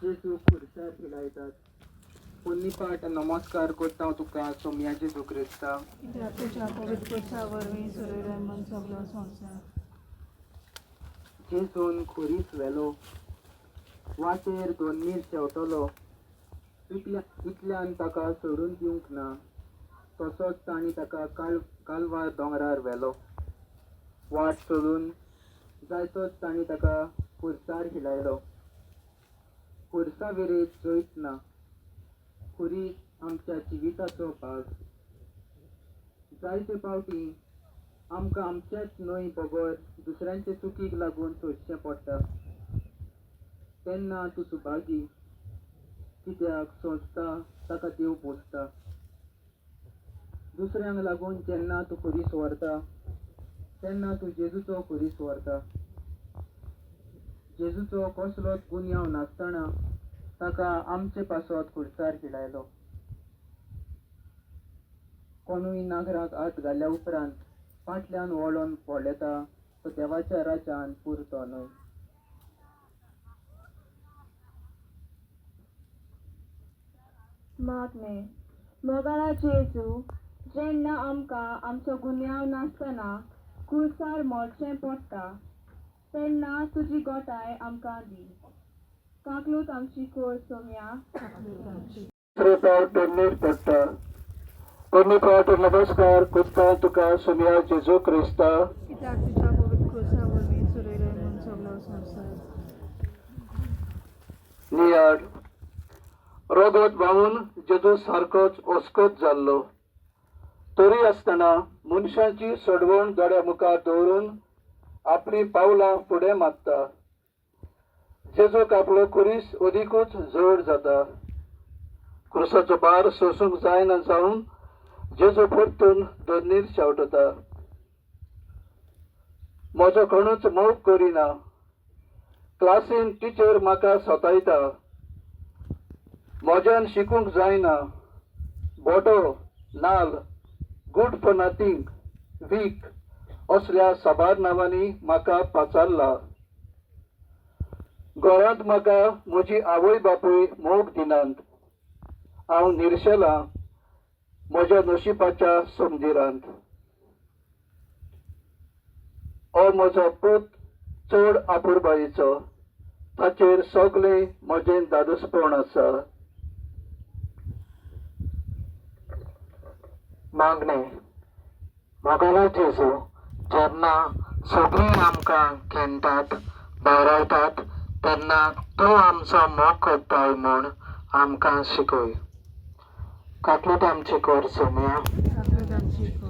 जेजूक खुर्सार हिलायतात. पोन्नी पाट नमस्कार करता तुका सोमया जेजू क्रिस्ता. कित्याक तुज्या पवित्र क्रुसा वरवीं सोडयलो म्हूण सगलो संवसार. जेजून खुरीस व्हेलो, वाटेर दोन्नीर शेंवटलो. इतल्यान ताका सोडून दिवंक ना. तसोच तांणी ताका कालवार दोंगरार व्हेलो. वाट चलून जायतोच तांणी ताका खुर्सार हिलायलो. खुर्सा विरेत जैत ना. खुरीस आमच्या जिविताचो भाग. जायते फावटी आमकां आमचेच न्हय बगर दुसऱ्यांचे चुकीक लागून सोंसचें पडटा. तेन्ना तूं सुभागी, कित्याक सोंसता ताका देव पोसता. दुसऱ्यांक लागून जेन्ना तूं खुरीस व्हरता तेन्ना तूं जेजूचो खुरीस व्हरता. जेजूचो कसलोच गुन्यांव नासतना ताका आमचे पासत खुर्सार हिलायलो. कोणूय नागराक हात घाल्या उपरांत फाटल्यान वळोन पळयता तो देवाच्या राज्यान पुरतो न्हय. मागणें. मोगाळा जेजू, जेन्ना आमकां आमचो गुन्यांव नासतना खुर्सार मरचें पडटा तेन्ना तुजी गोटाय आमकां दी. काकलूत आमची कोर सोम्या. काकलूत आमची. दुसरे पावट दोन्नीर पडटा. पोन्नी पाट नमस्कार करता तुका सोमया जेजू क्रिस्ता. कित्याक तुज्या पवित्र क्रुसा वरवीं सोडयलो म्हूण सगलो संवसार. नियाळ. रगत व्हांवून जेजू सारकोच अस्कत जाल्लो. तरी आसतना मनशाची सोडवण दोळ्या मुखार दवरून आपलीं पावलां फुडें मारता. जेजूक आपलो खुरीस अदिकूच जड जाता. क्रुसाचो भार सोंसूंक जायना जावन जेजू परतून दोनीर शेंवटता. म्हजो कोणूच मोग करिना. क्लासीन टिचर म्हाका सतायता. म्हज्यान शिकूंक जायना. बोटो, नाल, गुड फॉर नथींग, वीक असल्या साबार नांवांनी म्हाका पाचारला. घरांत म्हाका म्हजी आवय बापूय मोग दिनात. हांव निर्शेलां म्हज्या नशिबाच्या समदिरांत. हो म्हजो पूत चड आपुरबायेचो. ताचेर सगळें म्हजें धादोसपण आसा. मागणें. मोगाळा जेजू, जेन्ना सगळीं आमकां खेणटात, भायरायतात तेन्ना तूं आमचो मोग करताय म्हूण आमकां शिकय. काकलूत आमची कर सोम्या. काकलूत आमची कर.